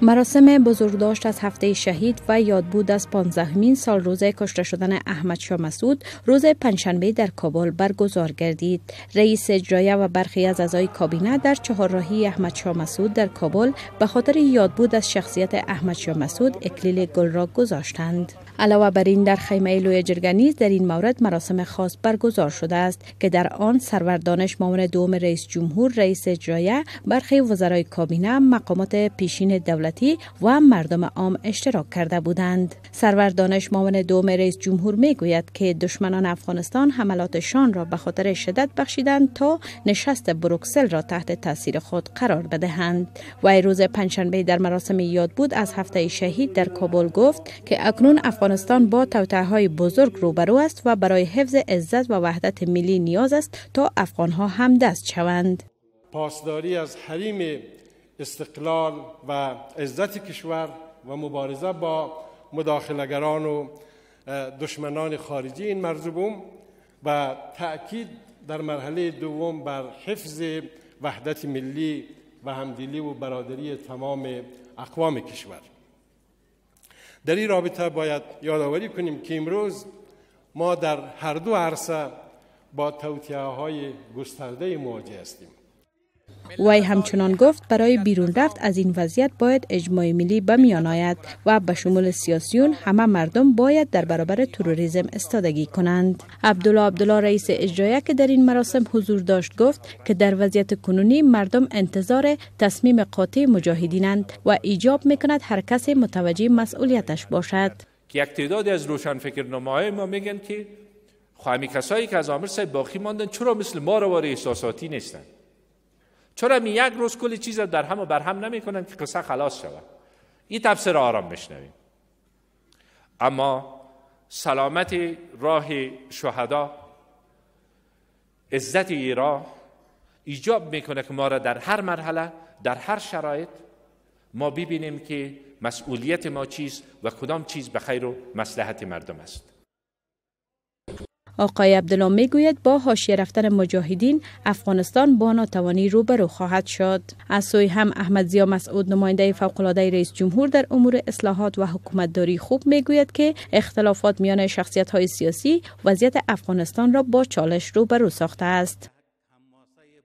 مراسم بزرگداشت از هفته شهید و یادبود از 15مین سال روز کشته شدن احمد شاه مسعود روز پنجشنبه در کابل برگزار گردید. رئیس اجرایه و برخی از اعضای کابینه در چهارراهی احمد شاه مسعود در کابل به خاطر یادبود از شخصیت احمد شاه مسعود اکلیل گل را گذاشتند. علاوه بر این در خیمه لوی جرگه نیز در این مورد مراسم خاص برگزار شده است که در آن سرور دانش، معاون دوم رئیس جمهور، رئیس اجرایه، برخی وزرای کابینه، مقامات پیشین دولتی و مردم عام اشتراک کرده بودند. سرور دانش، معاون دوم رئیس جمهور، میگوید که دشمنان افغانستان حملاتشان را به خاطر شدت بخشیدند تا نشست بروکسل را تحت تاثیر خود قرار بدهند. و روز پنجشنبه در مراسم یادبود از هفته شهید در کابل گفت که اکنون افغانستان با توطئه‌های بزرگ روبرو است و برای حفظ عزت و وحدت ملی نیاز است تا افغانها هم دست شوند. پاسداری از حریم استقلال و عزت کشور و مبارزه با مداخله‌گران و دشمنان خارجی این مرز بوم و تأکید در مرحله دوم بر حفظ وحدت ملی و همدلی و برادری تمام اقوام کشور. در این رابطه باید یادآوری کنیم که امروز ما در هر دو عرصه با توطئه‌های گسترده مواجه هستیم. وی همچنان گفت برای بیرون رفت از این وضعیت باید اجماع ملی به میان آید و به شمول سیاسیون همه مردم باید در برابر تروریسم استادگی کنند. عبدالله عبدالله، رئیس اجرایه که در این مراسم حضور داشت، گفت که در وضعیت کنونی مردم انتظار تصمیم قاطع مجاهدینند و ایجاب میکند هر کسی متوجه مسئولیتش باشد. که یک تعدادی از روشنفکرنماهای ما میگن که خو کسایی که از آمر صاحب باقی ماندن چرا مثل ما رو احساساتی نیستن؟ چرا می یک روز کلی چیز در هم و بر هم نمی کنن که قصه خلاص شود؟ این تبصره آرام بشنویم. اما سلامت راه شهدا، عزت ایرا ایجاب میکنه که ما را در هر مرحله، در هر شرایط ما ببینیم که مسئولیت ما چیست و کدام چیز به خیر و مصلحت مردم است. آقای عبدالله میگوید با حاشیه رفتن مجاهدین افغانستان با ناتوانی روبرو خواهد شد. از سوی هم احمد ضیا مسعود، نماینده فوق‌العاده رئیس جمهور در امور اصلاحات و حکومتداری خوب، میگوید که اختلافات میان شخصیت های سیاسی وضعیت افغانستان را با چالش روبرو ساخته است.